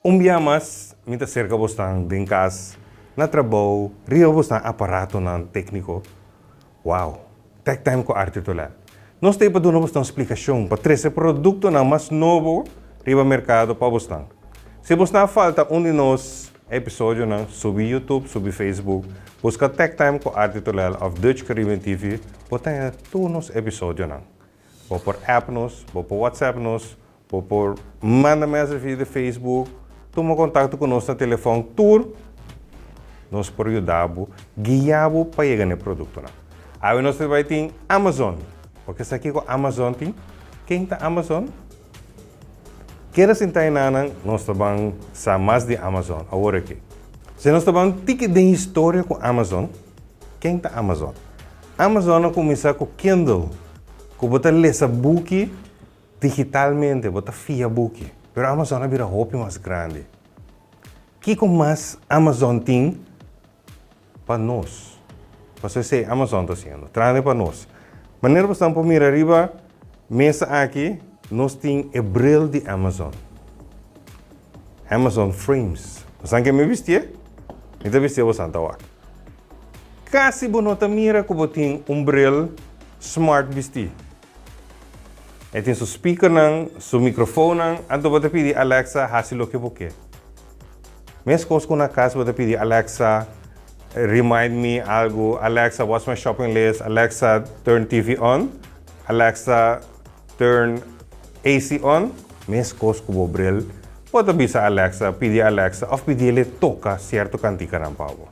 Un bia mas mi ta serka bosnan den kas, na trabou, riba bosnan aparatonan tékniko. Wow! Tech Time ku Arthur Tolet. Nos ta ei pa duna bosnan splikashon pa trese produktonan mas nobo riba merkado pa bosnan. Si bosnan a falta un di nos episodionan, subi YouTube, subi Facebook, buska Tech Time ku Arthur Tolet òf Dutch Caribbean TV, bo ta haña tur nos episodionan. Bo por app nos, bo por WhatsApp nos, bo por manda message via di Facebook, tuma kontakto ku nos na telefòn, tur nos por yuda bo, guia bo pa yega na e produktonan. Awe nos ta bai tin Amazon. Bo ke sa kiko Amazon tin? Ken ta Amazon? Keda sinta enanan, nos ta ban sa mas di Amazon awor aki. Si nos ta ban tiki den historia ku Amazon, Ken ta Amazon? Amazon a kuminsá ku Kindle, ku bo ta lesa buki digitalmente, bo ta fia buki. Pero Amazon a bira hopi mas grandi. Kiko mas Amazon tin pa nos? Pasobra esei Amazon ta hasiendo, trahando pa nos. Manera bo esnan por mira riba mesa aki, nos tin e bril di Amazon. Amazon Frames. Bo san ke mi bistié? Mi ta bistié bo san ta wak. Kasi bo no ta mira ku bo tin un bril smart bistí. E tin su speakernan, su mikrofonnan, anto bo ta pidi Alexa hasi loke bo ke. Meskos ku na kas bo ta pidi Alexa remind me algu, Alexa what's my shopping list, Alexa turn TV on, Alexa Turn AC on, meskos ku bo bril, bo ta bisa Alexa, pidi Alexa òf pidi el e toka sierto kantikanan pa bo.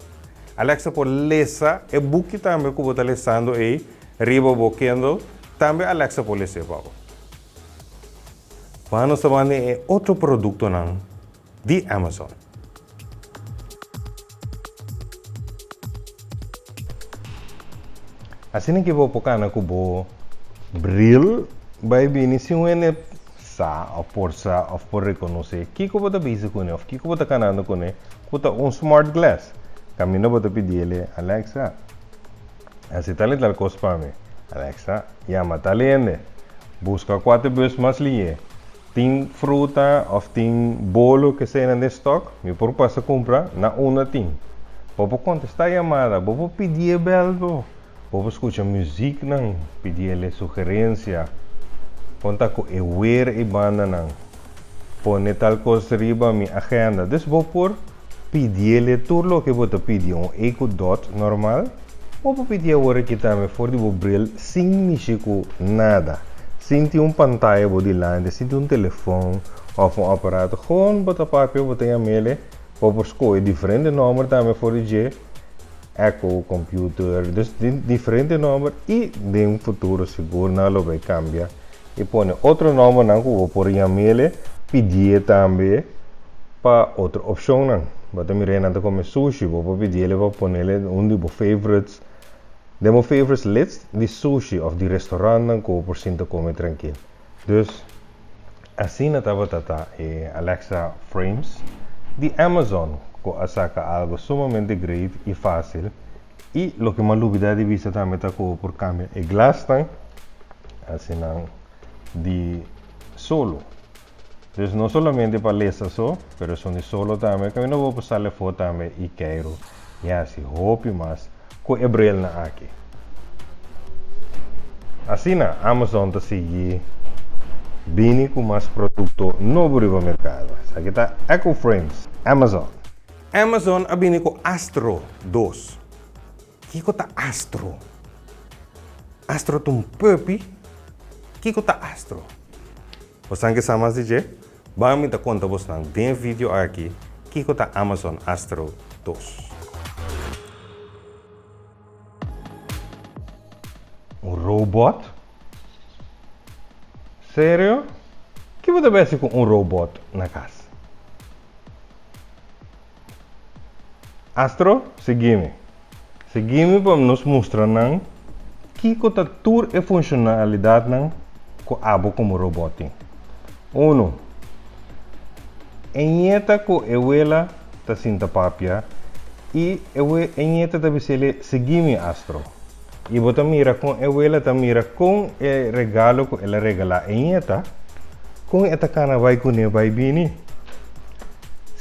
Alexa por lesa e buki tambe ku bo ta lesando ei riba bo Kindle, tambe Alexa por les'é pa bo. Ban nos ta banda e otro produktonan di Amazon. Asina ki bo por kana ku bo bril bai bini sin un hende sa òf por sa òf por rekonosé kiko bo ta bisti kuné òf kiko bo ta kanando kuné ku ta un smart glass. Kaminda bo ta pidi el Alexa, hasi tal i tal kos pa mi. Alexa, yama tal hende. Buska kua ta bus mas lihé. Tin fruta of tin bolo ke eseinan den stock, mi por pasa kumpra na unda tin. Bo por kontestá yamada, bo por pidié bèl bo, bo por skucha muziknan, pidié sugerensia, kon ta ku e wer ei bandanan, pone tal kos riba mi agenda. Dus bo por pidié tur loke bo ta pidi un Echo Dot normal. Bo por pidi awor aki tambe for di bo bril sin mishi ku nada, sin tin un pantaya bo dilanti, sin tin un telefon òf un aparato. Gewoon bo ta papia, bo ta yam'ele, bo por skohe diferente nòmber tambe for di dje, Echo, computer, dus tin diferente nòmber i den futuro sigur nan lo bai kambia i pone otro nòmbernan ku bo por yam'ele, pidié tambe pa otro opshonnan. Bo ta mira nan ta kome sushi, bo por pidié pa ponele un di bo favorites den bo favorites list di sushi òf di restaurantnan ku bo por sinta kome trankil. Dus asina tabata ta e Alexa Frames di Amazon ku a saka algu sumamente great i fásil. I loke mi a lubida di bisa tambe ta ku bo por kambia e glasnan asinan di solo. Dus no solamente pa lesa so, pero esun di solo tambe. Kaminda bo por sali afó tambe i keiru i hasi hopi mas ku e brilnan aki. Asina Amazon ta sigui bini ku mas produkto nobo riba merkado. Esaki ta Echo Frames, Amazon. Amazon a bini ku Astro dos. Kiko ta Astro? Astro ta un puppy? Kiko ta Astro? Bosnan ke sa mas di dje? Ban mi ta konta bosnan den e video aki kiko ta Amazon Astro dos. Un robot? Serio? Ki bo ta besi ku un robot na kas? Astro, sigui mi. Sigui mi pa nos mustra nan kiko ta tur e funshonalidatnan ku abo komo robot tin. Unu, E ñeta ku e wela ta sinta papia i e e ñeta ta bis'el sigui mi, Astro. I bo ta mira kon e wela ta mira kon e regalo ku el a regalá e ñeta, kon e ta kana bai kuné bai bini.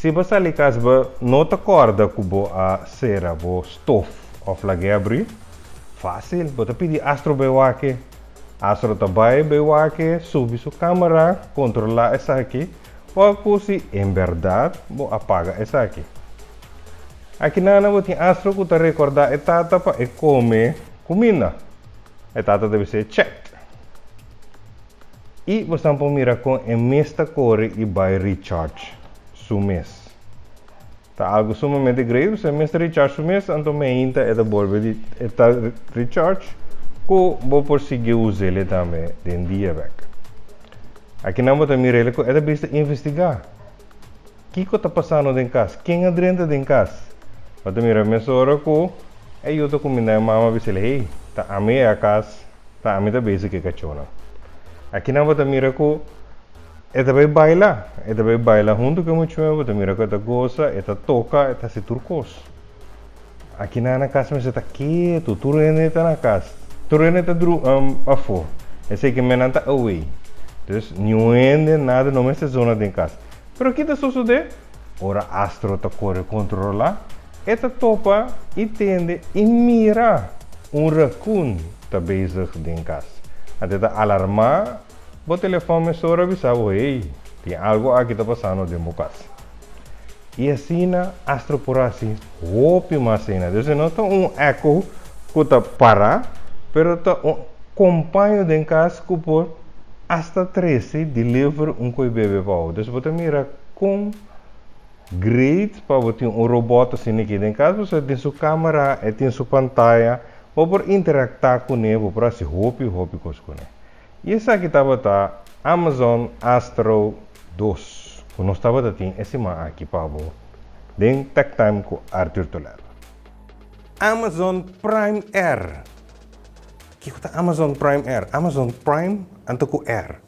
Si bo sali kas bo no ta kòrda ku bo a sera bo stof òf lag'é abrí, fásil, bo ta pidi Astro bai wak e. Astro ta bai bai wak e, subi su kámara, kontrolá esaki, wak ku si en bèrdat bo a paga esaki. Akinana bo tin Astro ku ta rekordá e tata pa e kome kuminda. E tata ta bis'é checked. I bosan por mira kon e mes ta kore i bai recharge su mes. Ta algu sumamente great pasobra e mes ta recharge su mes anto meinta e ta bolbe di e ta recharge ku bo por sigui us'el tambe den dia bek. Akinan bo ta mira el ku e ta bisa investigá kiko ta pasando den kas, ken a drenta den kas. Bo ta mira mesora ku e yu ta kuminda e mama bis'el hey ta ami e a kas. Ta ami ta bezig ku e kachónan. Akinan bo ta mira ku e ta bai baila. E ta bai baila huntu ku e muchunan, bo ta mira ku e ta gosa, e ta toka, e ta hasi tur kos. Akinan na kas mester ta ketu, tur hende ta na kas. Tur hende ta dru afó. Esei ke men nan ta away. Dus niun hende, nada no mester zona den kas. Pero ki ta sosodé? Ora Astro ta kore kontrolá, e ta topa i tende i mira un rakun ta bezig den kas. Anto e ta alarmá bo telefòn mesora bisa bo, Hey, tin algu aki ta pasando den bo kas. I asina Astro por hasi hopi mas asina. Dus e no ta un echo ku ta pará, pero ta un kompaño den kas ku por asta trese, deliver, un koe bebe pa bo. Dus bo ta mira Kon great pa bo tin un robot asina aki den kas pasobra e tin su kamera, e tin su pantaya, bo por interaktá kuné, bo por hasi hopi hopi kos kuné. I esaki tabata Amazon Astro dos ku nos tabata tin e siman aki pa bo den Tech Time ku Arthur Toledo. Amazon Prime Air. Kiko ta Amazon Prime Air? Amazon Prime anto ku Air.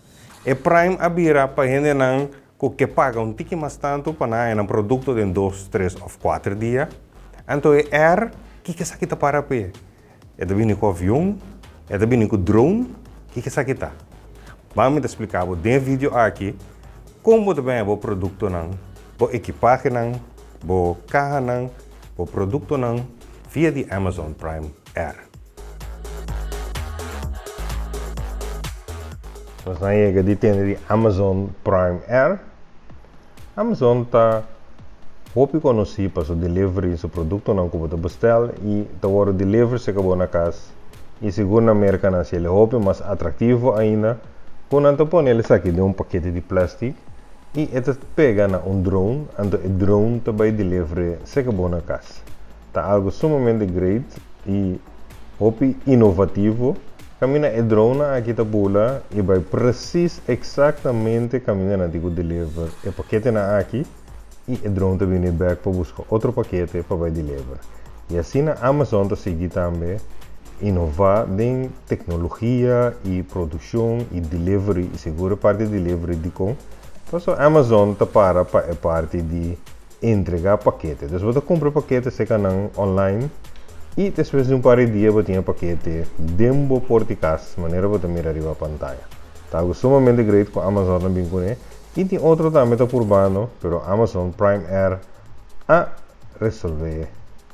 E Prime a bira pa hendenan ku ke paga un tiki mas tantu pa nan haña nan produkto den dos, tres òf kuater dia. Anto e Air, kiko esaki ta para p'e? E ta bini ku avion? E ta bini ku drone? Kiko esaki ta? Ban mi ta splika bo den e video aki kon bo ta bin haña bo produktonan, bo ekipahenan, bo kahanan, bo produktonan via di Amazon Prime Air. Nos a yega di tende di Amazon Prime Air. Amazon ta hopi konosí pa su delivery, su produktonan ku bo ta bestel i ta wòrdu deliver serka bo na kas. I sigur na Merka nan hasi el hopi mas atraktivo ainda ku nan ta pone el esaki den un pakete di plastic i e ta pega na un drone, anto e drone ta bai deliver serka bo na kas. Ta algo sumamente great y hopi inovativo. Caminda e dronenan aki ta bula y bay precies exactamente caminda nan tin cu deliver e paketenan aki y e drone ta bini bek pa busca otro pakete pa bay deliver. Y asina Amazon ta sigui tambe inova den tecnologia y produccion y delivery y seguro e parti di delivery dicon? Pasobra Amazon ta para pa e parti di Entregá pakete. Dus bo ta kumpra pakete serka nan online i despues di un par di dia bo tin e pakete den bo por di kas manera bo ta mira riba pantaya. Ta algu sumamente great ku Amazon a bin kuné i tin otro tambe ta purbando pero Amazon Prime Air a resolvé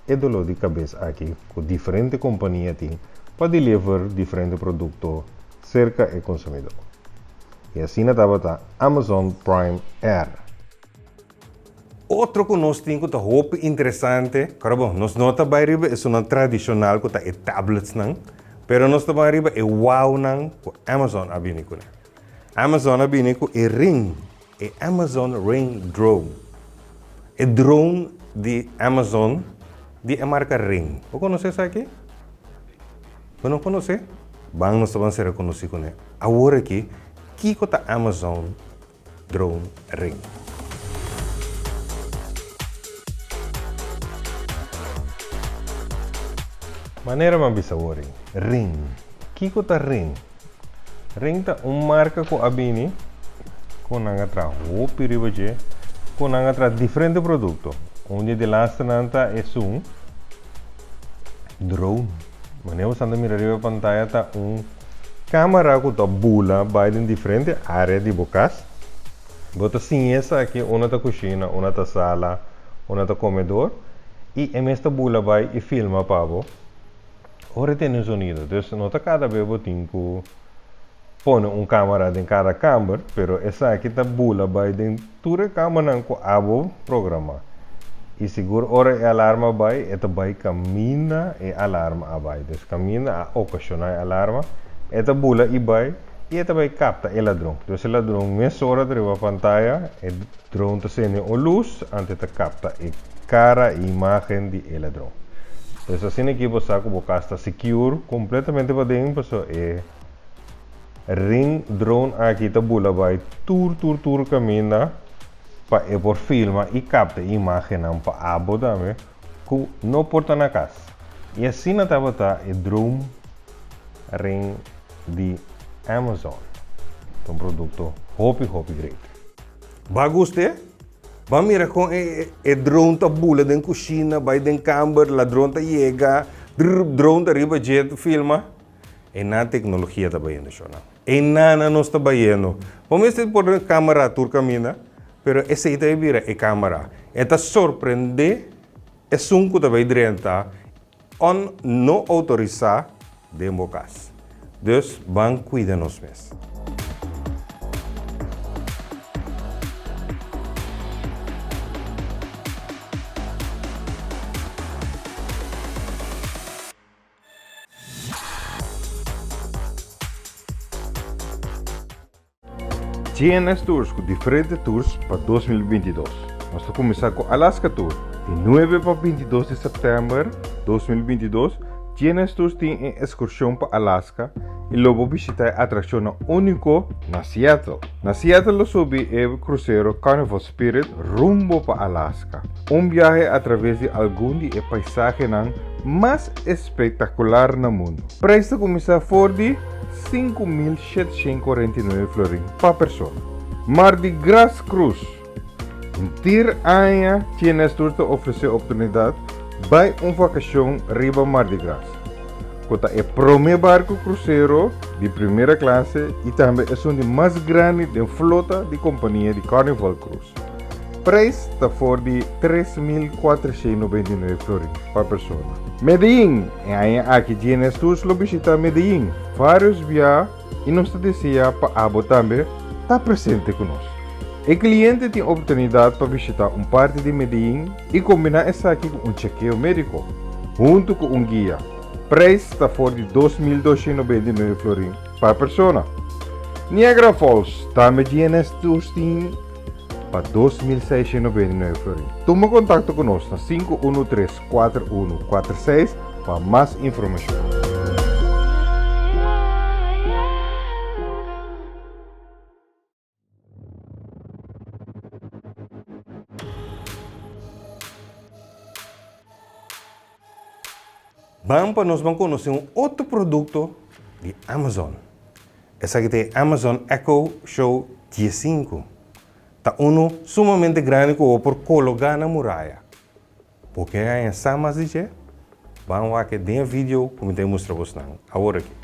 e doló di kabes aki ku diferente kompania tin pa deliver diferente produkto serka e konsumidó. I asina tabata Amazon Prime Air. Otro ku nos tin ku ta hopi interesante, kòrda bo, nos no ta bai riba esunnan tradishonal ku ta e tabletsnan, pero nos ta bai riba e wownan ku Amazon a bini kuné. Amazon a bini ku e Ring, e Amazon Ring Drone. E drone di Amazon di e marka Ring. Bo konosé esaki? Bo no konosé? Ban nos ta ban sera konosí kuné. Awor aki, kiko ta Amazon Drone Ring. Manera mi a bisa awor ei, Ring. Kiko ta Ring? Ring ta un marka ku a bini ku nan a traha hopi riba dje, ku nan a traha diferente produkto. Un di e delastenan ta esun drone. Manera bo sa ta mira riba e pantaya ta un Camara cu ta bula bay den diferente area di bo cas. Bo ta siña esaki, una ta kushina, una ta sala, una ta komedor i e mes ta bula bai i filma pa bo ora e tene un sonido. Dus no ta kada bes bo tin ku pone un kamera den kada kamber, pero esaki ta bula bai den tur e kamernan ku abo programa. I sigur ora e alarma bai, e ta bai kaminda e alarma a bai. Dus kaminda a okashoná e alarma, e ta bula i bai i e ta bai kapta e ladron. Dus e ladron mesora ta riba pantaya, e drone ta sende un lus, anto e ta kapta e kara i imágen di e ladron. Dus asina aki bo sa ku bo kas ta secure kompletamente paden, pasobra e Ring drone aki ta bula bai tur tur tur kaminda pa e por filma i kapta e imágennan pa abo tambe ku no por ta na kas. I asina tabata e drone ring di Amazon. Ta un produkto hopi hopi great. Bo a gust'é? Bo a mira kon e drone ta bula den kushina, bai den kamber, ladron ta yega, drrr, drone ta riba dje ta filma. E nan teknologia ta bayendo shona. E nana nos ta bayendo. Bo mester pone kamera tur kaminda, pero esei ta e bira e kamera. E ta sorprende esun ku ta bay drenta on no outorisá den bo kas. Dus ban kuida nos mes. GNS Tours ku diferente tours pa 2022. Nos ta kuminsá ku Alaska Tour di 9 pa 22 di sèptèmber 2022. GNS Tours tin e eskurshon pa Alaska i lo bo bishitá e atrakshonnan úniko na Seattle. Na Seattle lo subi e krusero Carnival Spirit rumbo pa Alaska. Un biahe atraves di algun di e paisahenan mas espektakular na mundu. Preis ta kuminsá for di 5749 florin pa persona. Mardi Gras Cruise. Henter aña TNS Tours ta ofresé oportunidat bai un vakashon riba Mardi Gras, ku ta e promé barku krusero di primera klase i tambe esun di mas grandi den flota di kompania di Carnival Cruise. Prijs ta for di 3499 florin pa persona. Medellin, E aña aki GNS Tours lo bishita Medellin varios bia y nos ta desea pa abo tambe ta presente cu nos. E cliente tin oportunidad pa bishita un parti di Medellin y combina esaki cu un chekeo medico, hunto cu un guia. Prijs ta for di 2299 florin pa persona. Niagara Falls, Tambe GNS Tours tin. pa 2699 florin. Tuma kontakto ku nos na 513 4146 pa mas informashon. Ban pa nos ban konosé un otro produkto di Amazon. Esaki ta e Amazon Echo Show 15. Ta unu sumamente grandi ku bo por kologá na muraya. Bo ke haña sa mas di dje? Ban wak e den e video ku mi ta mustra bosnan awor aki.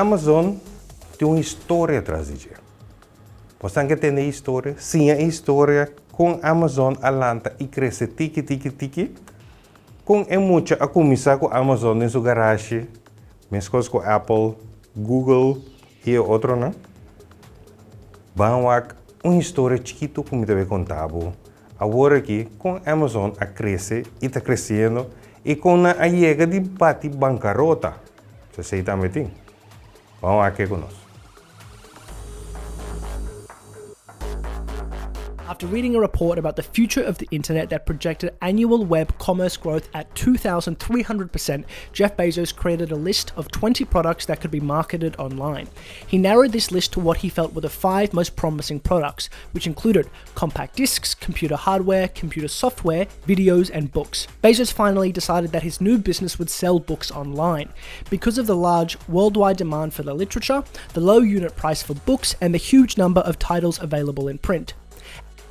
Amazon tin un historia tras di dje. Bosnan ke tende e historia? Siña e historia kon Amazon a lanta i krese tiki tiki tiki. Kon e mucha a kuminsá ku Amazon den su garashi, meskos ku Apple, Google i e otronan. Ban wak un historia chikitu ku mi ta bai konta bo awor aki kon Amazon a krese i ta kresiendo i kon nan a yega di bati bankarota. Esei tambe tin. Ban wak e ku nos. After reading a report about the future of the internet that projected annual web commerce growth at 2,300%, Jeff Bezos created a list of 20 products that could be marketed online. He narrowed this list to what he felt were the five most promising products, which included compact discs, computer hardware, computer software, videos, and books. Bezos finally decided that his new business would sell books online. Because of the large worldwide demand for the literature, the low unit price for books, and the huge number of titles available in print.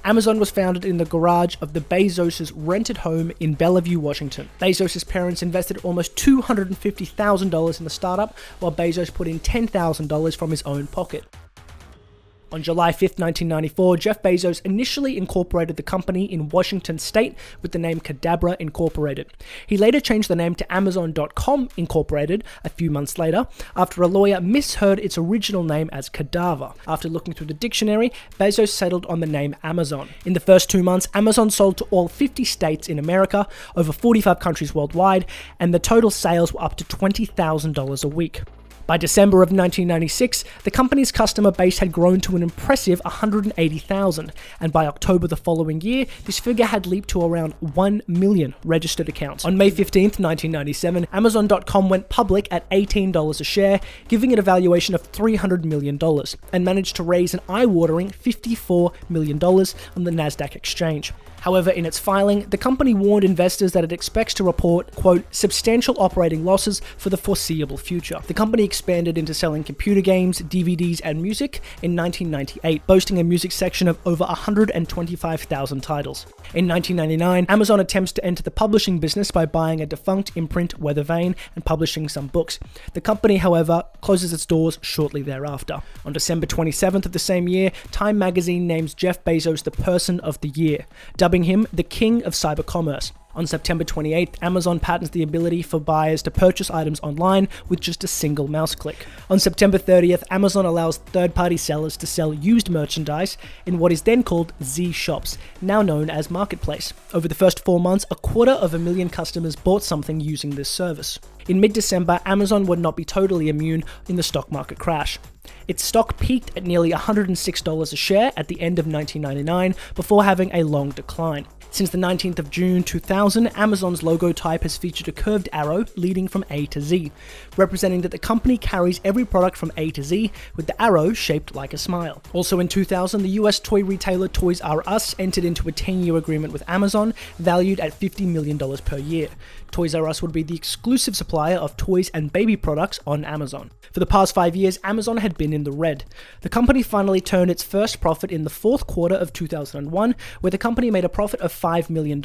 Amazon was founded in the garage of the Bezos' rented home in Bellevue, Washington. Bezos' parents invested almost $250,000 in the startup, while Bezos put in $10,000 from his own pocket. On July 5, 1994, Jeff Bezos initially incorporated the company in Washington state with the name Cadabra Incorporated. He later changed the name to Amazon.com Incorporated a few months later after a lawyer misheard its original name as Cadaver. After looking through the dictionary, Bezos settled on the name Amazon. In the first two months, Amazon sold to all 50 states in America, over 45 countries worldwide, and the total sales were up to $20,000 a week. By December of 1996, the company's customer base had grown to an impressive 180,000, and by October the following year, this figure had leaped to around 1 million registered accounts. On May 15, 1997, Amazon.com went public at $18 a share, giving it a valuation of $300 million, and managed to raise an eye watering $54 million on the NASDAQ exchange. However, in its filing, the company warned investors that it expects to report, quote, substantial operating losses for the foreseeable future. The company expanded into selling computer games, DVDs, and music in 1998, boasting a music section of over 125,000 titles. In 1999, Amazon attempts to enter the publishing business by buying a defunct imprint, Weathervane, and publishing some books. The company, however, closes its doors shortly thereafter. On December 27th of the same year, Time magazine names Jeff Bezos the Person of the Year, dubbing him the King of Cyber Commerce. On September 28th, Amazon patents the ability for buyers to purchase items online with just a single mouse click. On September 30th, Amazon allows third party sellers to sell used merchandise in what is then called zShops, now known as Marketplace. Over the first four months, a quarter of a million customers bought something using this service. In mid December, Amazon would not be totally immune in the stock market crash. Its stock peaked at nearly $106 a share at the end of 1999 before having a long decline. Since the 19th of June 2000, Amazon's logo type has featured a curved arrow leading from A to Z, representing that the company carries every product from A to Z, with the arrow shaped like a smile. Also in 2000, the US toy retailer Toys R Us entered into a 10 year agreement with Amazon, valued at $50 million per year. Toys R Us would be the exclusive supplier of toys and baby products on Amazon. For the past five years, Amazon had been in the red. The company finally turned its first profit in the fourth quarter of 2001, where the company made a profit of $5 million,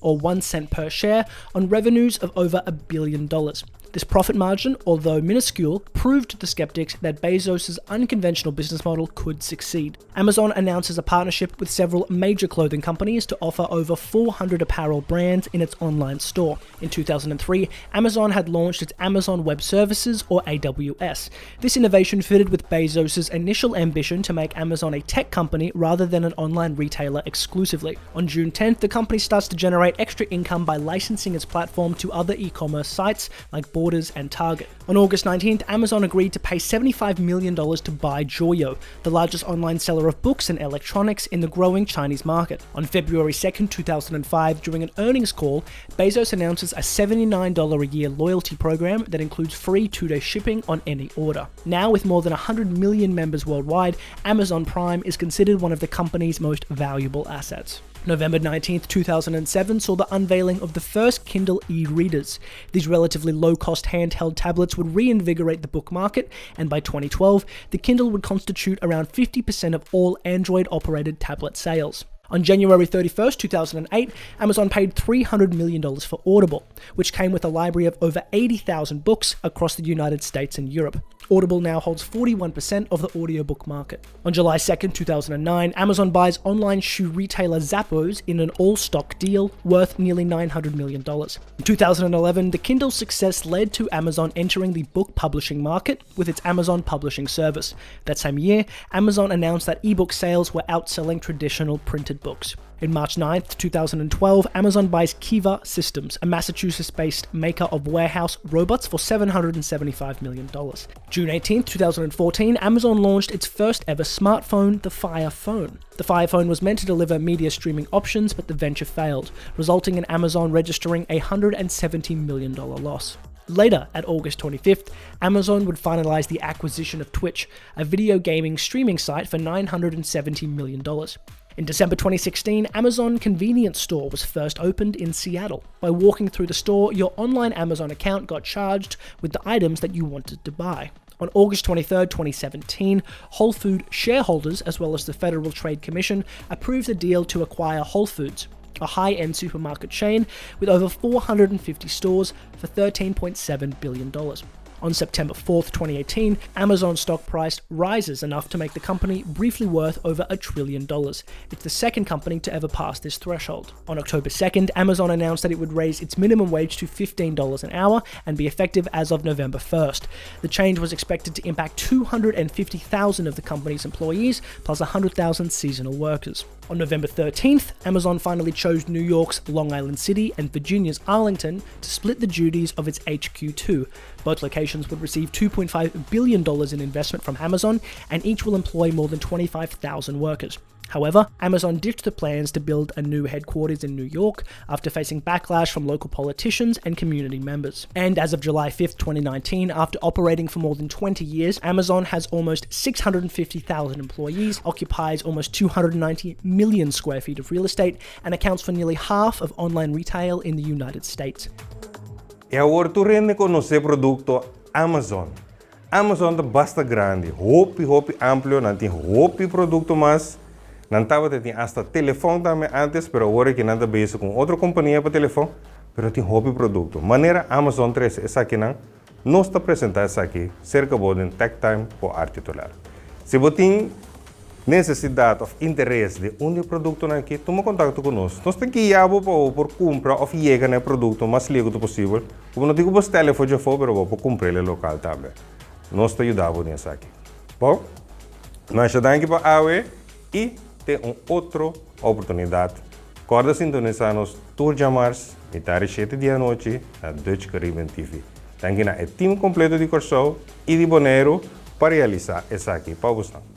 or 1 cent per share, on revenues of over a billion dollars. This profit margin, although minuscule, proved to the skeptics that Bezos' unconventional business model could succeed. Amazon announces a partnership with several major clothing companies to offer over 400 apparel brands in its online store. In 2003, Amazon had launched its Amazon Web Services, or AWS. This innovation fitted with Bezos' initial ambition to make Amazon a tech company rather than an online retailer exclusively. On June 10th, the company starts to generate extra income by licensing its platform to other e commerce sites like Borders and Target. On August 19th, Amazon agreed to pay $75 million to buy Joyo, the largest online seller of books and electronics in the growing Chinese market. On February 2nd, 2005, during an earnings call, Bezos announces a $79 a year loyalty program that includes free two day shipping on any order. Now, with more than 100 million members worldwide, Amazon Prime is considered one of the company's most valuable assets. November 19, 2007 saw the unveiling of the first Kindle e readers. These relatively low cost handheld tablets would reinvigorate the book market, and by 2012, the Kindle would constitute around 50% of all Android operated tablet sales. On January 31st, 2008, Amazon paid $300 million for Audible, which came with a library of over 80,000 books across the United States and Europe. Audible now holds 41% of the audiobook market. On July 2nd, 2009, Amazon buys online shoe retailer Zappos in an all stock deal worth nearly $900 million. In 2011, the Kindle's success led to Amazon entering the book publishing market with its Amazon Publishing Service. That same year, Amazon announced that ebook sales were outselling traditional printed books. In March 9th, 2012, Amazon buys Kiva Systems, a Massachusetts based maker of warehouse robots, for $775 million. June 18th, 2014, Amazon launched its first ever smartphone, the Fire Phone. The Fire Phone was meant to deliver media streaming options, but the venture failed, resulting in Amazon registering a $170 million loss. Later, at August 25th, Amazon would finalize the acquisition of Twitch, a video gaming streaming site, for $970 million. In December 2016, Amazon Convenience Store was first opened in Seattle. By walking through the store, your online Amazon account got charged with the items that you wanted to buy. On August 23, 2017, Whole Food shareholders, as well as the Federal Trade Commission, approved a deal to acquire Whole Foods, a high end supermarket chain with over 450 stores, for $13.7 billion. On September 4th, 2018, Amazon stock price rises enough to make the company briefly worth over a trillion dollars. It's the second company to ever pass this threshold. On October 2nd, Amazon announced that it would raise its minimum wage to $15 an hour and be effective as of November 1st. The change was expected to impact 250,000 of the company's employees, plus 100,000 seasonal workers. On November 13th, Amazon finally chose New York's Long Island City and Virginia's Arlington to split the duties of its HQ2. Both locations would receive $2.5 billion in investment from Amazon, and each will employ more than 25,000 workers. However, Amazon ditched the plans to build a new headquarters in New York after facing backlash from local politicians and community members. And as of July 5th, 2019, after operating for more than 20 years, Amazon has almost 650,000 employees, occupies almost 290 million square feet of real estate, and accounts for nearly half of online retail in the United States. I awor tur hende konosé produkto Amazon. Amazon ta basta grandi, hopi hopi amplio, nan tin hopi produkto mas. Nan tabata tin asta telefòn tambe ántes, pero awor aki nan ta bezig ku un otro kompania pa telefòn, pero tin hopi produkto. Manera Amazon trese esakinan, nos ta presentá esaki serka bo den Tech Time ku Arti Tolar. Si bo tin nesesidat òf interes den un di e produktonan aki, tuma kontakto ku nos. Nos ta guia bo pa bo por kumpra òf yega na e produkto mas ligu ta posibel. Bo no tin ku bos telefon djafó, pero bo por kumpra el e lokal tambe. Nos ta yuda bo den esaki. Bon, masha danki pa awe i te un otro oportunidat. Kòrda sintonisá nos tur djamars, mitar di shete di anochi na Dutch Caribbean TV. Danki na e tim kompleto di Kòrsou i di Boneiru pa realisá esaki pa bosnan.